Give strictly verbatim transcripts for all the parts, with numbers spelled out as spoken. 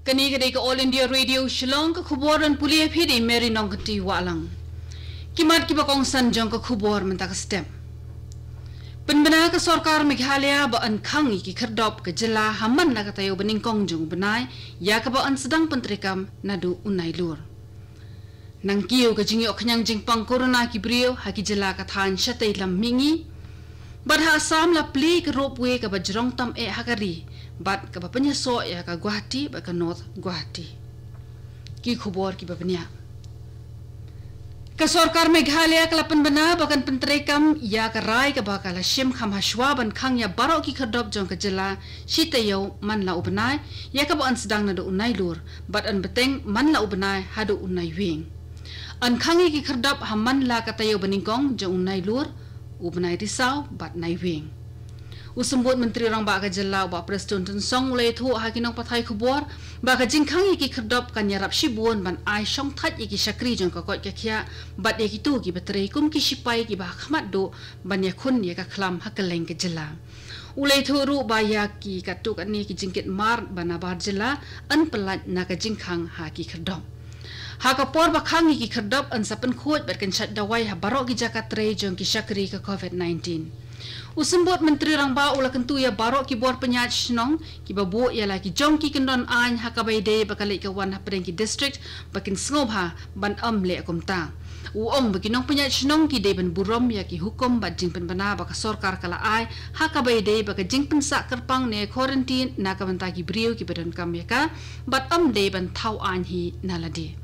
Kane ka dei ka All India Radio Shillong, ka khubor ban pule ïa phi da i Mary Nongkynti Wahlang. Ki mat kiba kongsan jong ka khubor mynta ka step. Pynbna ka sorkar Meghalaya ba yn khang ïa ki khyrdop ka jylla ha man la ka taïew banyngkong jong u bnai, ïa kaba yn sdang pyntreikam naduh u Nailur. Nang kiew ka jingïoh khñiang jingpang corona ki briew ha ki jylla ka thaiñ shatei lam mihngi. Bad ha Assam la plie ka ropeway kaba jrong tam eh ha ka ri, bad kaba pynïasoh ïa ka Guwahati bad ka North Guwahati. Ki khubor kiba bniah. Ka sorkar Meghalaya ka la pynbna ba kan pyntreikam ïa ka rai kaba ka la shim kham hashwa ban khang ïa baroh ki khyrdop jong ka jylla shi taïew man la u bnai, ïa kaba yn sdang naduh u Nailur, bad yn bteng man la u bnai haduh u Naiwieng. Yn khang ïa ki khyrdop ha man la ka taïew banyngkong jong u Nailur, u bnai Risaw bad Naiwieng. U Symbud Myntri Rangbah ka jylla u Bah Prestone Tynsong u la ïathuh ha ki nongpathai khubor ba ka jingkhang ïa ki khyrdop kan ïarap shibun ban ai shongthait ïa ki shakri jong ka koit ka khiah bad ïa kito kiba trei kum ki shipai kiba ha khmat duh ban ïakhun ïa ka khlam ha kylleng ka jylla. U la ïathuh ruh ba ïa ki katto katne ki jingkit mar ba nabar jylla yn pyllait na ka jingkhang ha ki khyrdop. Ha ka por ba khang ïa ki khyrdop yn sa pynkhuid bad kan shait dawai ha baroh ki jaka trei jong ki shakri ka COVID nineteen. U Symbud Myntri Rangbah u la kyntu ïa baroh ki bor pynïaid shnong kiba buh ïa la ki jong ki kyndon aiñ ha kaba ïadei bad ka leit ka wan hapdeng ki district ba kin sngewbha ban ym leh kumta. U ong ba ki nongpynïaid shnong ki dei ban burom ïa ki hukum bad jingpynbna ba ka sorkar ka la ai ha kaba ïadei bad ka jingpynsah kyrpang ne quarantine na ka bynta ki briew kiba donkam ïa ka, bad ym dei ban thaw aiñ hi na lade.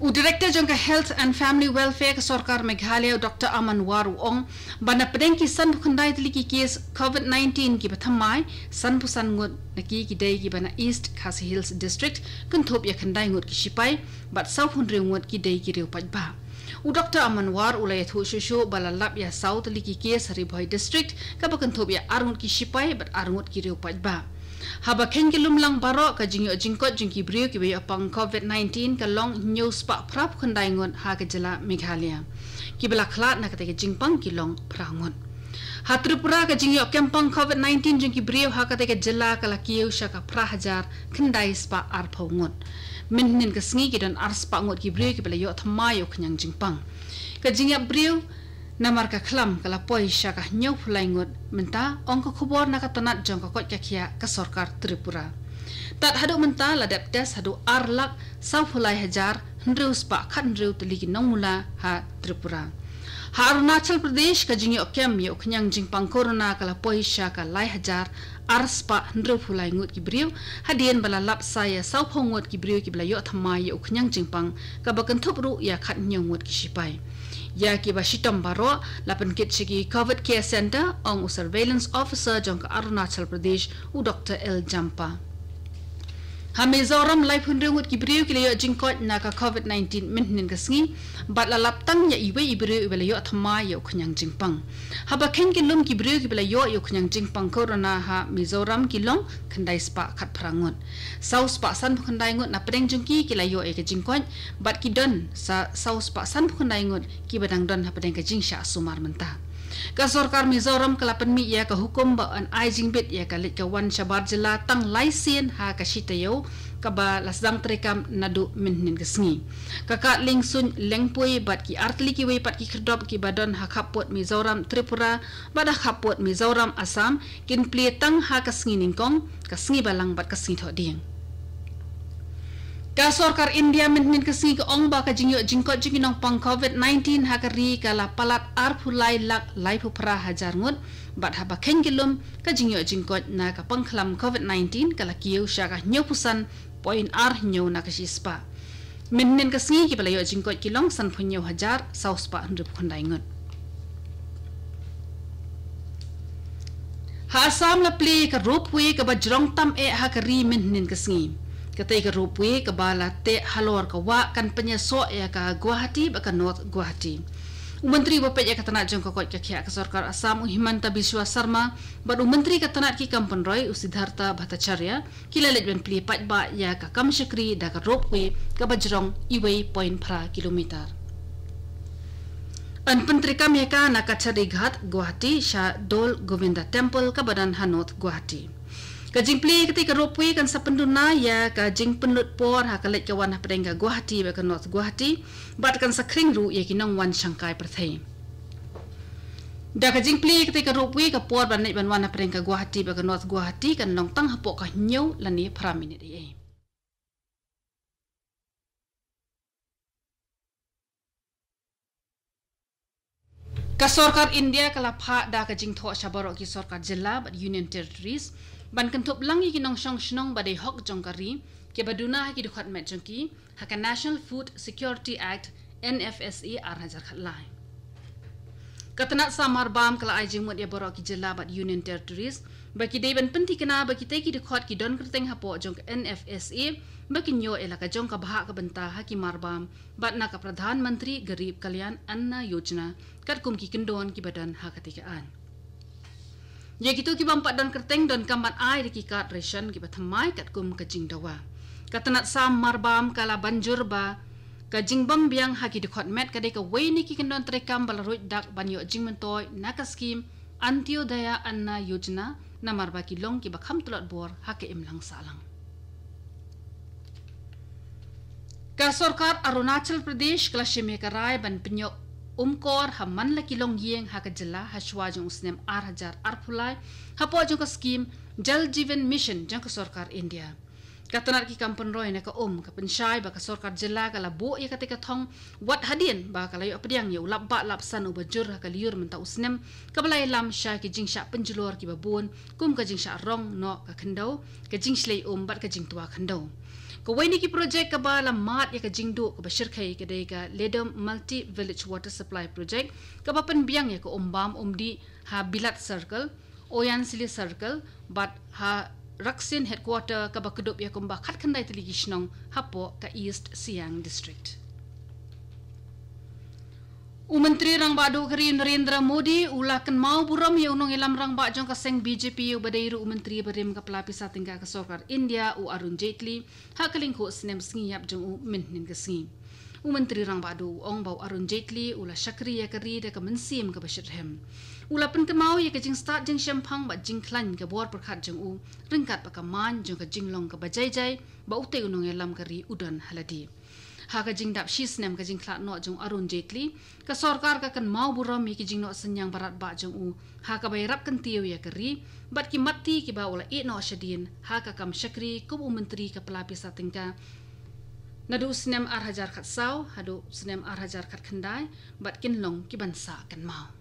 U Director jong ka Health and Family Welfare ka sorkar Meghalaya, u Doctor Aman War u ong ba na pdeng ki sanphew khyndai tylli ki case COVID nineteen kiba thymmai, sanphew san ngut na ki ki dei kiba na East Khasi Hills District, kynthup ïa khyndai ngut ki shipai bad sawphew hynriew ngut ki dei ki riew paidbah. U Doctor Aman War u la ïathuh shuh shuh ba la lap ïa saw tylli ki case ha Ri Bhoi District, kaba kynthup ïa ar ngut ki shipai bad ar ngut ki riew paidbah. Haba kheiñ ki lum lang baroh, ka jingïoh jingkoit jong ki briew kiba ïoh pang COVID nineteen ka long hynñiew spah phraphew khyndai ngut ha ka jylla Meghalaya. Kiba la khlad na katei ka jingpang ki long phra ngut. Ha Tripura, ka jingïoh kem pang COVID nineteen jong ki briew ha katei ka jylla ka la kiew sha ka phra hajar khyndai spah arphew ngut. Mynhynnin ka sngi ki don ar spah ngut ki briew kiba la ïoh thymmai ïa u khñiang jingpang. Ka jingïap briew namar ka khlam ka la poi sha ka hynñiewphew lai ngut mynta, ong ka khubor na ka tnat jong ka koit ka khiah ka sorkar Tripura. Tad haduh mynta la dep test haduh ar lak sawphew lai hajar hynriew spah khathynriew tylli ki nongmula ha Tripura. Ha Arunachal Pradesh, ka jingïoh kem ïa u khñiang jingpang corona ka la poi sha ka lai hajar ar spah hynriewphew lai ngut ki briew, hadien ba la lap sa ïa sawphew ngut ki briew kiba la ïoh thymmai ïa u khñiang jingpang, kaba kynthup ruh ïa khathynñiew ngut ki shipai. Ïa kiba shitom baroh la pynkit sha ki COVID Care Center, ong u Surveillance Officer jong ka Arunachal Pradesh, u Doctor L Jampa. Ha Mizoram, laiphew hynriew ngut ki briew ki la ïoh jingkoit na ka COVID nineteen mynhynnin ka sngi, bad la lap tang ïa iwei i briew iba la ïoh thymmai ïa u khñiang jingpang. Haba kheiñ ki lum ki briew kiba la ïoh ïa u khñiang jingpang corona ha Mizoram ki long khyndai spah khatphra ngut. Saw spah sanphew khyndai ngut na pdeng jong ki ki la ïoh ïa ka jingkoit, bad ki don sa saw spah sanphew khyndai ngut kiba dang don hapdeng ka jingshah sumar mynta. Ka sorkar Mizoram ka la pynmih ïa ka hukum ba yn ai jingbit ïa ka leit ka wan shabar jylla tang lai sien ha ka shi taïew, kaba la sdang treikam naduh mynhynnin ka sngi. Ka kad liengsuiñ lengpui bad ki artylli kiwei pat ki khyrdop kiba don ha khappud Mizoram Tripura bad ha khappud Mizoram Assam kin plie tang ha ka sngi nyngkong, ka sngi balang bad ka sngi thohdieng. Ka sorkar India mynhynnin ka sngi ka ong ba ka jingïoh jingkoit jong ki nongpang COVID nineteen ha ka ri ka la palat arphew lai lak laiphew phra hajar ngut, bad haba kheiñ ki lum, ka jingïoh jingkoit na ka pangkhlam COVID nineteen ka la kiew sha ka hynñiewphew san point ar hynñiew na ka shispah. Mynhynnin ka sngi kiba la ïoh jingkoit ki long sanphew hynñiew hajar saw spah hynriewphew khyndai ngut. Ha Assam la plie ka ropeway kaba jrong tam eh ha ka ri mynhynnin ka sngi. Katei ka ropeway kaba la teh halor ka wah kan pynïasoh ïa ka Guwahati bad ka North Guwahati. U Myntri ba peit ïa ka tnat jong ka koit ka khiah ka sorkar Assam, u Himanta Biswa Sarma, bad u Myntri ka tnat ki kam pynroi, u Siddhartha Bhattacharya, ki la leit ban plie paidbah ïa ka kam shakri da ka ropeway kaba jrong iwei point phra kilometer. Yn pyntreikam ïa ka na Kachari Ghat, Guwahati, sha Dol Govinda Temple kaba don ha North Guwahati. Ka jingplie katei ka ropeway kan sa pynduna ïa ka jingpynlut por ha ka leit ka wan hapdeng ka Guwahati bad ka North Guwahati, bad kan sa khring ruh ïa ki nongwan shangkai pyrthei. Da ka jingplie katei ka ropeway, ka por ban leit ban wan hapdeng ka Guwahati bad ka North Guwahati kan long tang hapoh ka hynñiew lane phra minit ei ei. Ka sorkar India ka la phah da ka jingthoh sha baroh ki sorkar jylla bad Union Territories ban kynthup lang ïa ki nongshong shnong ba dei hok jong ka ri, kiba duna ha ki dkhot met jong ki ha ka National Food Security Act, N F S A, ar hajar khatlai. Ka tnat sam marbam ka la ai jingmut ïa baroh ki jylla bad Union Territories ba ki dei ban pynthikna ba kitei ki dkhot ki don kyrteng hapoh jong ka N F S A, ba kin ïoh ïa la ka jong ka bhah ka bynta ha ki marbam bad na ka Pradhan Mantri Garib Kalyan Anna Yojana, katkum ki kyndon kiba don ha katei ka aiñ. Ïa kito ki bym pat don kyrteng, donkam ban ai da ki kad ration kiba thymmai katkum ka jingdawa. Ka tnat sam marbam ka la ban jur ba ka jingbym biang ha ki dkhot met ka dei kawei na ki kyndon treikam ba la ruid dak ban ïoh jingmyntoi na ka skhim Antyodaya Anna Yojana, namar ba ki long kiba kham tlot bor ha ka imlang sahlang. Ka sorkar Arunachal Pradesh ka la shim ïa ka rai ban pynïoh um kor ha man la ki longïing ha ka jylla hashwa jong u snem ar hajar arphew lai, hapoh jong ka skhim Jal Jeevan Mission jong ka sorkar India. Ka tnat ki kam pynroi na ka um ka pynshai ba ka sorkar jylla ka la buh ïa katei ka thong wat hadien ba ka la ïoh pdiang ïa u lap bah lap san uba jur ha ka lyiur mynta u snem, kaba la ïalam sha ki jingshah pynjulor kiba bun, kum ka jingshah rong noh ka khyndew, ka jingshlei um bad ka jingtwa khyndew. Kawei na ki projek kaba la mad ïa ka jingduh kaba shyrkhei ka dei ka Ledom Multi Village Water Supply Project, kaba pynbiang ïa ka um bam um dih ha Bilat Circle, Oyan Sili Circle bad ha Raksin Headquarter, kaba kdup ïa kumba khatkhyndai tylli ki shnong hapoh ka East Siang District. U Myntri Rangbah Duh ka ri Narendra Modi u la kynmaw burom ïa u nongïalam rangbah jong ka seng B J P uba dei ruh u Myntri barim ka pla pisa tyngka ka sorkar India, u Arun Jaitley, ha ka lyngkhuh snem sngi ïap jong u mynhynnin ka sngi. U Myntri Rangbah Duh u ong ba u Arun Jaitley u la shakri ïa ka ri da ka mynsiem kaba shitrhem. U la pynkynmaw ïa ka jingstad jingshemphang bad jingkhlaiñ ka bor pyrkhat jong u, ryngkat bad ka main jong ka jinglong kaba jai jai ba utei u nongïalam ka ri u don ha lade. Ha ka jingdap shi snem ka jingkhlad noh jong u Arun Jaitley, ka sorkar ka kynmaw burom ïa ki jingnoh synñiang barat bah jong u ha kaba ïarap kyntiew ïa ka ri bad ki mat ti kiba u la ïeh noh shadien ha ka kam shakri kum u Myntri ka pla pisa tyngka, naduh u snem ar hajar khatsaw haduh u snem ar hajar khatkhyndai, bad kin long ki ban sah kynmaw.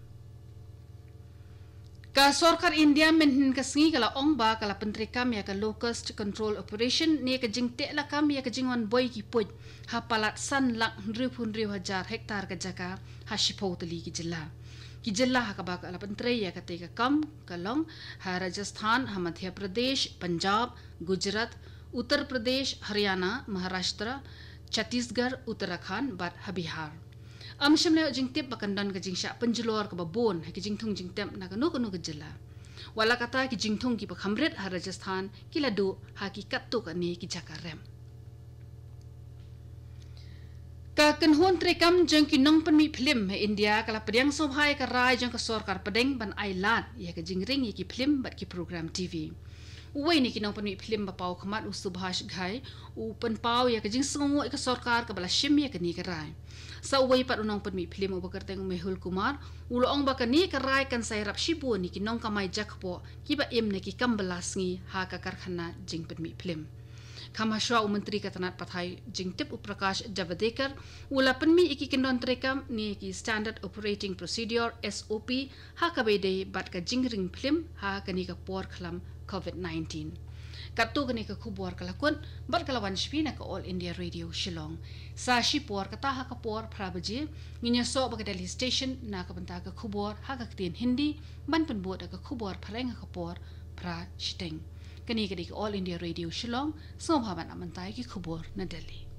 Ka sorkar India mynhynnin ka sngi ka la ong ba ka la pyntreikam ïa ka Locust Control Operation, ne ka jingteh lakam ïa ka jingwan boi ki puit ha palat san lak hynriewphew hynriew hajar hektar ka jaka ha shiphew tylli ki jylla. Ki jylla ha kaba ka la pyntrei ïa katei ka kam ka long ha Rajasthan, ha Madhya Pradesh, Punjab, Gujarat, Uttar Pradesh, Haryana, Maharashtra, Chhattisgarh, Uttarakhand bad ha Bihar. Ym shym la ïoh jingtip ba kan don ka jingshah pynjulor kaba bun ha ki jingthung jingtep na kano kano ka jylla. Wat la katta, ki jingthung kiba kham rit ha Rajasthan ki la duh ha ki katto katne ki jaka rem. Ka kynhun treikam jong ki nongpynmih phlim ha India ka la pdiang sngewbha ïa ka rai jong ka sorkar pdeng ban ai lad ïa ka jingring ïa ki phlim bad ki program T V. Uwei na ki nongpynmih phlim ba paw khmat, u Subhash Ghai, u pynpaw ïa ka jingsngewnguh ïa ka sorkar kaba la shim ïa kane ka rai. Sa uwei pat u nongpynmih phlim uba kyrteng u Mehul Kumar u la ong ba kane ka rai kan sa ïarap shibun ïa ki nongkamai jakpoh kiba im na ki kam bylla sngi ha ka karkhana jingpynmih phlim. Kham hashwa, u Myntri ka tnat pathai jingtip u Prakash Javadekar u la pynmih ïa ki kyndon treikam ne ki Standard Operating Procedure, S O P, ha kaba ïadei bad ka jingring phlim ha kane ka por khlam covid nineteen. Katto kane ka khubor ka la kut bad ka la wan sha phi na ka All India Radio Shillong. Sa shipor kata ha ka por phra baje ngin ïasoh bad ka Delhi Station na ka bynta ka khubor ha ka ktien Hindi, ban pynbud da ka khubor phareng ha ka por phra shiteng. Kane ka dei ka All India Radio Shillong, sngewbha ban ap mynta ïa ki khubor na Delhi.